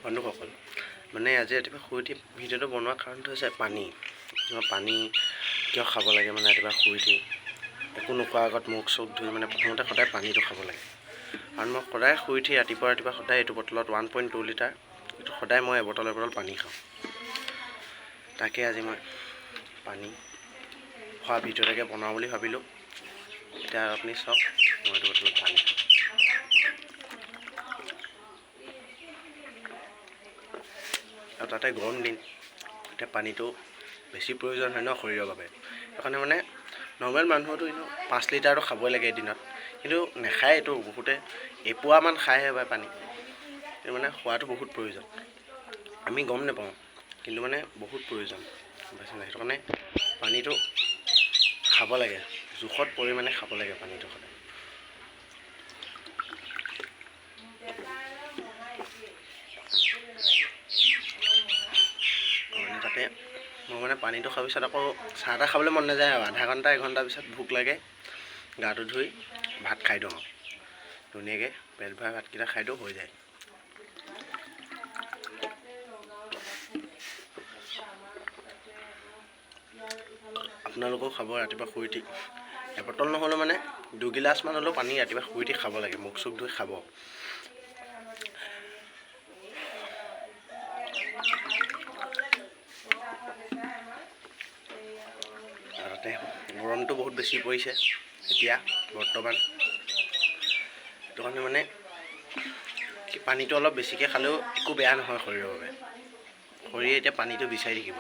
বন্ধুসকল, মানে আজি ৰাতিপুৱা শুই উঠি ভিডিঅ'টো বনোৱাৰ কাৰণটো হৈছে পানী। মই পানী কিয় খাব লাগে, মানে ৰাতিপুৱা শুই উঠি একো নোখোৱাৰ আগত মুখ চুখ ধুই মানে প্ৰথমতে সদায় পানীটো খাব লাগে। কাৰণ মই সদায় শুই উঠি ৰাতিপুৱা ৰাতিপুৱা সদায় এইটো বটলত 1.2 লিটাৰ, এইটো সদায় মই এবটল এবটল পানী খাওঁ। তাকে আজি মই পানী খোৱা ভিডিঅ' এটাকে বনাওঁ বুলি ভাবিলোঁ। এতিয়া আপুনি চাওক, মই এইটো বটলত পানী খাওঁ। আৰু তাতে গৰম দিন, এতিয়া পানীটো বেছি প্ৰয়োজন হয় ন শৰীৰৰ বাবে। সেইকাৰণে মানে নৰ্মেল মানুহতো এনেও 5 লিটাৰটো খাবই লাগে এদিনত, কিন্তু নাখায় এইটো বহুতে, এপোৱামান খাইহে পায় পানী। কিন্তু মানে খোৱাটো বহুত প্ৰয়োজন, আমি গম নাপাওঁ, কিন্তু মানে বহুত প্ৰয়োজন, গম পাইছে নাই? সেইটো কাৰণে পানীটো খাব লাগে, জোখত পৰিমাণে খাব লাগে পানীটো সদায়। মানে তাতে মই মানে পানীটো খোৱাৰ পিছত আকৌ চাহ তাহ খাবলৈ মন নাযায় আৰু আধা ঘণ্টা এঘণ্টাৰ পিছত ভোক লাগে, গাটো ধুই ভাত খাই দিওঁ আৰু ধুনীয়াকৈ পেট ভৰাই ভাতকেইটা খাই দিওঁ, হৈ যায়। আপোনালোকেও খাব ৰাতিপুৱা শুই উঠি এবটল নহ'লেও মানে দুগিলাচমান হ'লেও পানী ৰাতিপুৱা শুই উঠি খাব লাগে, মুখ চুখ ধুই খাব। আৰু তাতে গৰমটো বহুত বেছি পৰিছে এতিয়া বৰ্তমান, সেইটো কাৰণে মানে পানীটো অলপ বেছিকৈ খালেও একো বেয়া নহয় শৰীৰৰ বাবে। শৰীৰে এতিয়া পানীটো বিচাৰি থাকিব।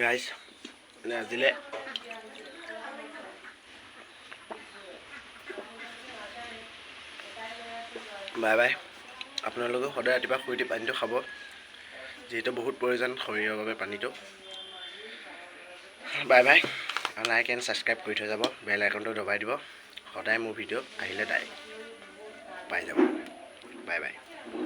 ৰাইজ, মানে আজিলৈ বাই বাই। আপোনালোকেও সদায় ৰাতিপুৱা শুই উঠি পানীটো খাব, যিহেতু বহুত প্ৰয়োজন শৰীৰৰ বাবে পানীটো। Bye bye. Like and subscribe কৰি থৈ যাব, বেল আইকনটো দবাই দিব, সদায় মোৰ ভিডিঅ' আহিলে ডাইৰেক্ট পাই যাব। Bye bye.